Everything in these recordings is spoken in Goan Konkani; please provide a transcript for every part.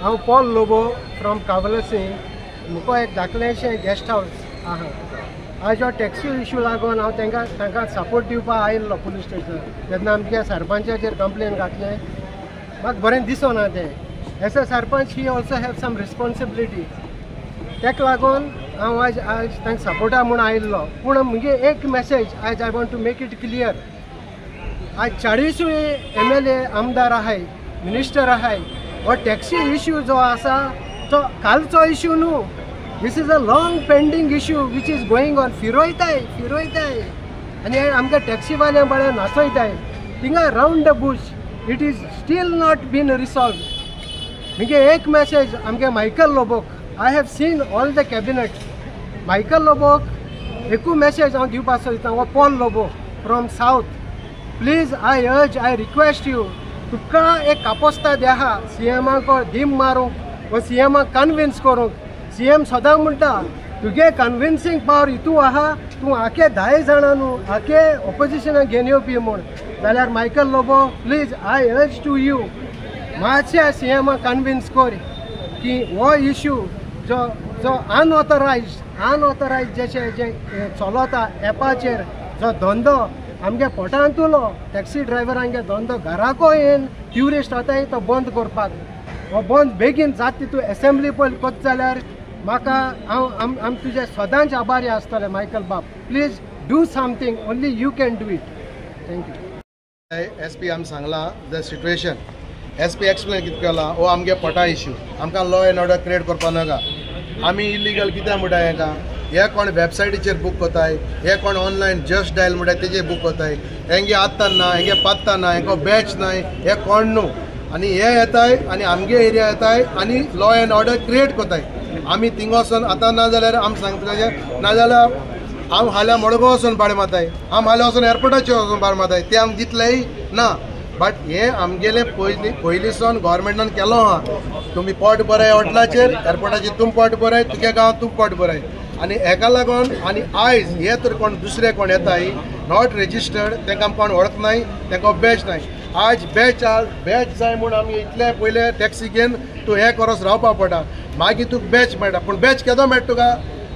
हांव पॉल लोबो फ्रॉम कावलसी. मुको एक धाकलेशें गेस्ट हावस आहा. आयज हो टॅक्सी इशू लागून हांव तांकां सपोर्ट दिवपाक आयिल्लो पुलीस स्टेशन. तेन्ना आमच्या सरपंचाचेर कंप्लेन घातलें, म्हाका बरें दिसना तें. As a sarpanch he also have some responsibility. ताका लागून हांव आयज आयज तांकां सपोर्टा म्हूण आयिल्लो. पूण म्हगे एक मॅसेज आयज I want to make it clear. आयज 40 MLA आमदार आहाय, मिनिस्टर आहाय, हो टॅक्सी इश्यू जो आसा तो कालचो इश्यू न्हू. This is a long pending issue which is going on. फिरयताय फिरयताय आनी आमकां टॅक्सीवाल्या बळे नाचयताय थिंगा round the bush. It is still not been resolve. म्हगे एक मॅसेज आमगे मायकल लोबोक, I have seen all the cabinet. Michael लोबोक एकू मॅसेज हांव दिवपाक सोदतां, हो Paul Lobo from south. Please I urge, I request you, तुका एक कापोस्ताद आहा सीएमाक दीम मारूंक वा सीएमाक कन्विन्स करूंक. सीएम सदां म्हणटा तुगे कन्विन्सींग पावर हितू आहा, तूं आखे 10 जाणां न्हू आखे ऑपोजिशनाक घेवन येवपी म्हूण. जाल्यार Michael Lobo please I urge to you, मातशें सीएमाक कन्विन्स कर की हो इशू जो जो अनऑथरायज जशें जें चलता एपाचेर जो धंदो आमगे पोटांतुलो टॅक्सी ड्रायव्हरांगे धंदो घराको येवन ट्युरिस्ट वताय तो बंद करपाक. हो बंद बेगीन जाता तितू एसेंब्ली पयलीं करता जाल्यार म्हाका हांव आम तुजे सदांच आभारी आसतले. मायकल बाब please do something, only you can do it. Thank you. S P आमी सांगलां the situation. S P explain कितें केलां, हो आमगे पोटा इश्यू, आमकां लॉ एंड ऑर्डर क्रिएट करपाक नाका. आमी इलिगल कित्याक म्हणटा हेका, हे कोण वेबसायटीचेर बूक करताय, हे कोण ऑनलायन जस्ट डायल म्हणटाय तेजेर बूक करताय. हेंगे आत्तां ना, हेंगे पात्ता ना, हेंको बॅच नाय, हे कोण न्हू. आनी हे येताय आनी आमगे एरिया येताय आनी लॉ एंड ऑर्डर क्रिएट करताय. आमी थिंग वचोन आतां ना जाल्यार आमी सांगता, नाजाल्यार हांव हाल्यां मडगांव वचोन भाडें मारताय, हांव हाल्यां वचोन एअरपोर्टाचेर वचोन भाडें मारताय, तें आमकां दितलेय ना. बट हे आमगेले पयलींसून गव्हर्मेंटान केलो आहा, तुमी पोट बराय हॉटेलाचेर, एअरपोर्टाचेर तुम पोट बराय, तुगे गांवांत तूं पोट बराय. आनी हेका लागून आनी आयज हे तर कोण दुसरे कोण येताय not registered, तांकां कोण वळखनाय, तांकां बॅच नाय. आज बॅच बॅच जाय म्हूण आमी इतले पयले टॅक्सी घेवन तूं हें करस रावपा पडटा, मागीर तुका बॅच मेळटा. पूण बॅच केदो मेळटा तुका,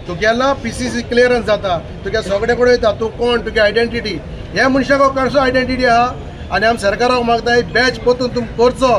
तुगेलो PCC clearance जाता, तुगे सगळे कडेन वयता, तूं कोण, तुगे आयडेंटिटी. हे मनशाक कसो आयडेंटिटी आहा. आनी आमी सरकाराक मागताय बॅच परतून तुमी करचो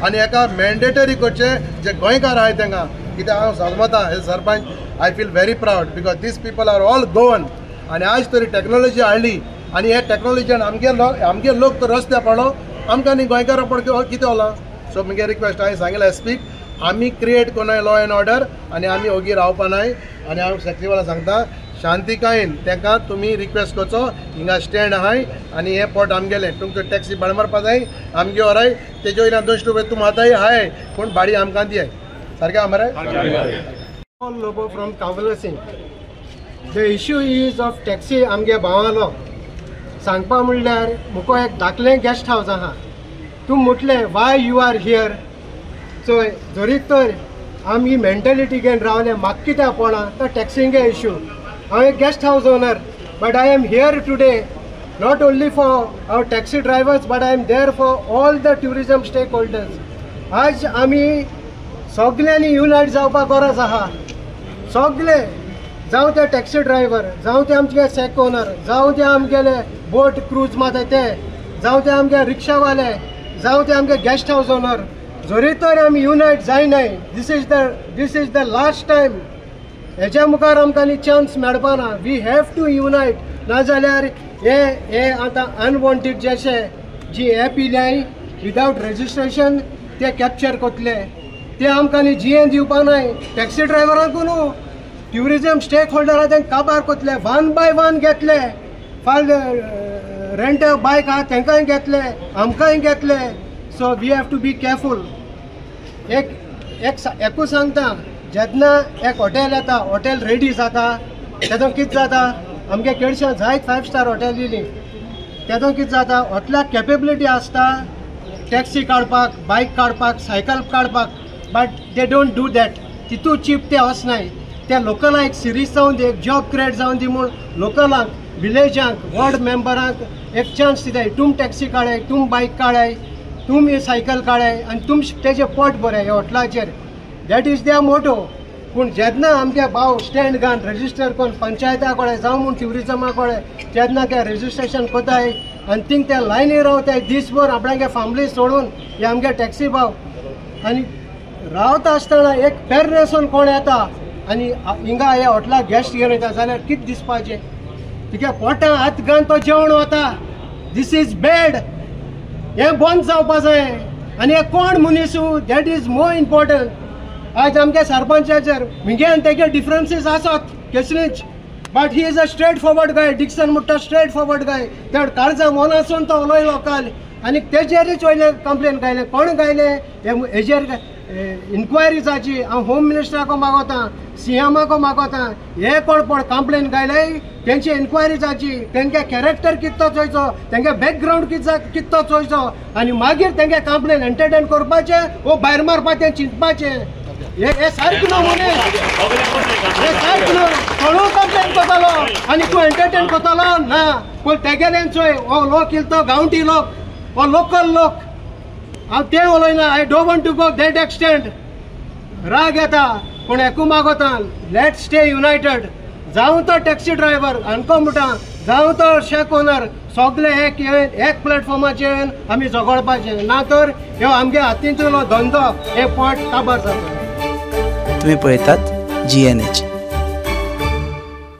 आनी हेका मॅन्डेटरी करचें जे गोंयकार आहाय तांकां. कित्याक हांव सांगता हे sarpanch, I feel very proud because these people are all Goan. आनी आज तरी टॅक्नोलॉजी हाडली आनी हे टॅक्नोलॉजीन आमगे लोक तर रस्त्यार पडलो, आमकां न्ही गोंयकारां पड कितें जाला. सो म्हगे रिक्वेस्ट हांवें सांगिल्लें एसपीक, आमी क्रिएट करनाय लॉ एंड ऑर्डर आनी आमी ओगी रावपा नाय. आनी हांव टॅक्सीवाला सांगता शांतिकायेन तांकां तुमी रिक्वेस्ट करचो, हिंगा स्टँड आहाय आनी हें पोट आमगेलें, तुमचो टॅक्सी भाडें मारपा जाय आमगे व्हराय, तेजे वयल्यान 200 रुपया तूं मारताय हाय, पूण भाडी आमकां दियाय. सारकें आहा मरे? Paul Lobo from Cavelossim. The issue is of taxi आमगे भावालो. सांगपा म्हणल्यार मुको एक धाकलें गेस्ट हावस आहा. तूं म्हटलें वाय you are here, चोय जरी तर आमी मेंटेलिटी घेवन रावले म्हाका कित्याक पडना तो टॅक्सींगे इश्यू. हांव एक guest house owner, but I am here today not only for our taxi drivers but I am there for all the tourism stakeholders. आज आमी सगल्यांनी युनायट जावपाक गरज आहा. सगळे जावं ते टॅक्सी ड्रायव्हर, जावं ते आमचे सॅक ओनर, जावं ते आमगेले बोट क्रूज मारता ते, जावं ते आमगे रिक्षावाले, जावं ते आमगे गेस्ट हावस ओनर, जरी तर आमी युनायट जायनाय, this is the last time. हेज्या मुखार आमकां आनी चान्स मेळपाना. We have to unite, नाजाल्यार हे हे आतां अनवॉन्टेड जशे जी एप येयल्याय विदावट रजिस्ट्रेशन ते कॅप्चर करतले, ते आमकां आनी जियेन दिवपा नाय. टॅक्सी ड्रायव्हरांकू न्हू, ट्युरिजम स्टेक होल्डरां तांकां काबार करतले, वन बाय वन घेतले. फाल रेंट बायक आहा तांकांय घेतले, आमकांय घेतले. So we have to be careful. एक एक एकूच सांगता, जेन्ना एक हॉटेल येता, हॉटेल रेडी जाता, तेदों कितें जाता, आमगे केळश्यां जायत 5 स्टार हॉटेल दिली, तेदों कितें जाता, हॉटेलाक केपेबिलिटी आसता टॅक्सी काडपाक, बायक काडपाक, सायकल काडपाक, but they don't do that. तितू चीप ते वचनाय. त्या लोकलांक एक सिरीज जावन दी, एक जॉब क्रिएट जावन दी म्हूण लोकलांक, विलेजांक, वॉर्ड मेंबरांक एक चान्स दिताय, तूम टॅक्सी काडाय, तूम बायक काडाय. तुमी सायकल काडाय आनी तुम तेजें पोट बरें ह्या हॉटलाचेर. That is there मोटो. पूण जेन्ना आमगे भाव स्टँड घालून रजिस्टर करून पंचायता कडेन जावं म्हूण ट्युरिजमा कडेन जेन्ना ते रजिस्ट्रेशन करताय आनी थिंग ते लायनी रावताय दीसभर आपणागे फॅमिली सोडून हे आमगे टॅक्सी भाव आनी रावता आसतना एक पेर्नेसून कोण येता आनी हिंगा ह्या हॉटलाक गेस्ट घेवन येता जाल्यार कितें दिसपाचें? तुगे पोटां हात घालून तो जेवण वता. This is bad. हें बंद जावपा जाय. आनी हे कोण मनीसू that is more important. आज आमगे सरपंचाचेर मुगे आनी तेगे डिफरन्सीस आसत कसलीच, but he is a straight forward guy. Dixon म्हणटा स्ट्रेट फॉरवर्ड गाय. ते काळजा मनासून तो उलयलो काल आनी तेजेरूच वयले कंप्लेन गायलें. कोण गायलें हेजेर इन्क्वायरी जावची. हांव होम मिनिस्टराको मागोता, सीएमाको मागोता, हे कोण पण कंप्लेन गायले तेंची इन्क्वायरी जावची. तेंगे कॅरेक्टर कितें चोयचो, तेंगे बॅकग्रावंड कितें तो चोयचो आनी मागीर तेंगे कंप्लेन एंटरटेन करपाचें वो भायर मारपाचें चिंतपाचें. हे सारकें न्हू मनीस, हे सारकें न्हू. कोणूय कंप्लेन करतलो आनी तूं एंटरटेन करतलो ना. पूण तेगेल्यान चोय हो लोक इल्लो तो गांवठी लोक, हो लोकल लोक. हांव तें उलयना. I don't want to go that extent. राग येता पूण एकू मागोता, let stay United. जावं तो टॅक्सी ड्रायव्हर आनको म्हणटा, जावं तो शॅक ओनर, सगळे एक एक प्लॅटफॉर्माचेर आमी झगडपाचें ना तर ह्यो आमगे हातींतलो धंदो हे पोट काबार जाता. तुम्ही पळयतात GNH.